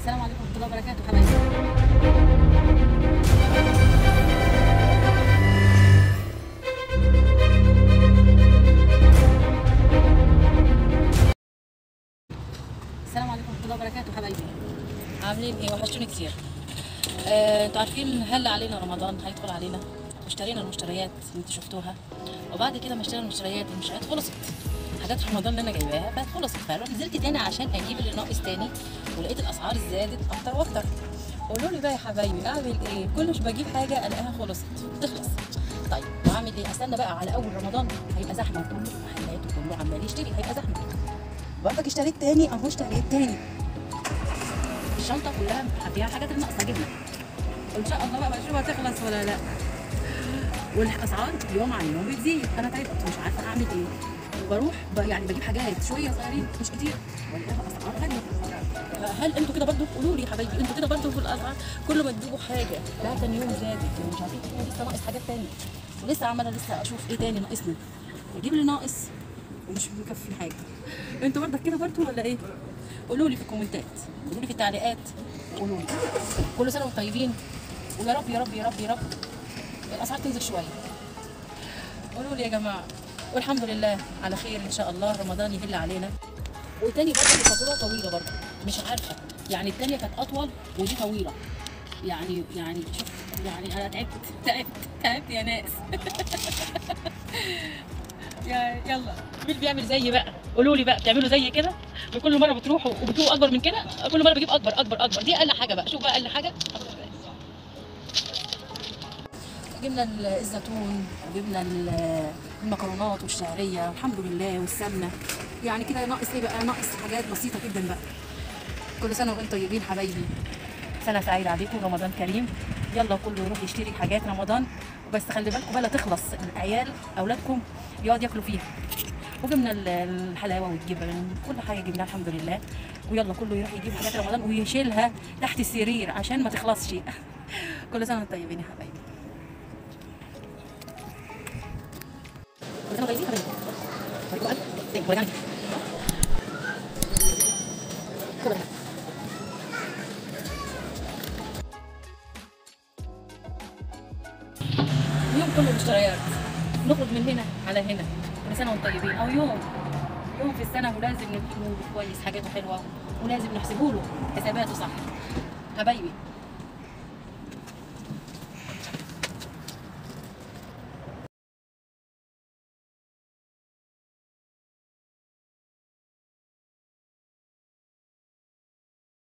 السلام عليكم ورحمة الله وبركاته حبايبي. السلام عليكم ورحمة الله وبركاته حبايبي، عاملين ايه؟ وحشتوني كتير. انتوا عارفين هل علينا رمضان هيدخل علينا، واشترينا المشتريات اللي انتوا شفتوها، وبعد كده ما اشترينا المشتريات خلصت، حاجات رمضان اللي انا جايباها فخلصت، فنزلت تاني عشان اجيب اللي ناقص تاني، ولقيت الاسعار زادت اكتر واكتر. قولوا لي بقى يا حبايبي اعمل ايه؟ كل مش بجيب حاجة الاقيها خلصت تخلص. طيب واعمل ايه؟ استنى بقى على اول رمضان هيبقى زحمة، وكله في محلات وكله عمال يشتري، هيبقى زحمة. برضك اشتريت تاني اهو، اشتريت تاني الشنطة كلها فيها حاجات الناقصة جبنه، وان شاء الله بقى بشوف هتخلص ولا لا. والاسعار يوم عن يوم بتزيد، انا تعبت مش عارفه اعمل ايه. وبروح يعني بجيب حاجات شوية صغيرين مش كتير والاقيها اسعار غالية. هل انتوا كده برضو؟ قولوا لي يا حبايبي انتوا كده برضو في الاسعار؟ كل ما تجيبوا حاجة لا تاني يوم زادت ومش عارفين ايه، لسه ناقص حاجات تانية، ولسه عماله لسه اشوف ايه تاني ناقصني، اجيب اللي ناقص ومش مكفي حاجة. انتوا برضك كده برضو ولا ايه؟ قولوا لي في الكومنتات، قولوا لي في التعليقات، قولوا لي. كل سنة وانتم طيبين، ويا رب يا رب يا رب يا رب الاسعار تنزل شوية. قولوا لي يا جماعة، والحمد لله على خير ان شاء الله، رمضان يهل علينا. وتاني برضه الفاتورة طويلة برضه، مش عارفه يعني التانية كانت اطول ودي طويلة، يعني شوف، يعني انا تعبت تعبت تعبت يا ناس. يا يلا مين بيعمل زيي بقى؟ قولوا لي بقى بتعملوا زي كده؟ كل مرة بتروحوا وبتجيبوا اكبر من كده؟ كل مرة بجيب اكبر اكبر اكبر، دي اقل حاجة بقى، شوف بقى اقل حاجة. جبنا الزيتون وجبنا المكرونات والشعريه والحمد لله والسمنه، يعني كده ناقص ايه بقى؟ ناقص حاجات بسيطة جدا بقى. كل سنة وانتم طيبين حبايبي، سنة سعيدة عليكم، رمضان كريم. يلا كله يروح يشتري حاجات رمضان، وبس خلي بالكم بقى لا تخلص، العيال اولادكم يقعد ياكلوا فيها. وجبنا الحلاوة والجبن، كل حاجة جبناها الحمد لله. ويلا كله يروح يجيب حاجات رمضان ويشيلها تحت السرير عشان ما تخلصش. كل سنة وانتم طيبين يا حبايبي. يوم كله مشتريات، نخرج من هنا على هنا. كل سنة وانتم طيبين. او يوم يوم في السنة ولازم نجيبه كويس، حاجاته حلوة ولازم نحسبه له حساباته صح حبايبي.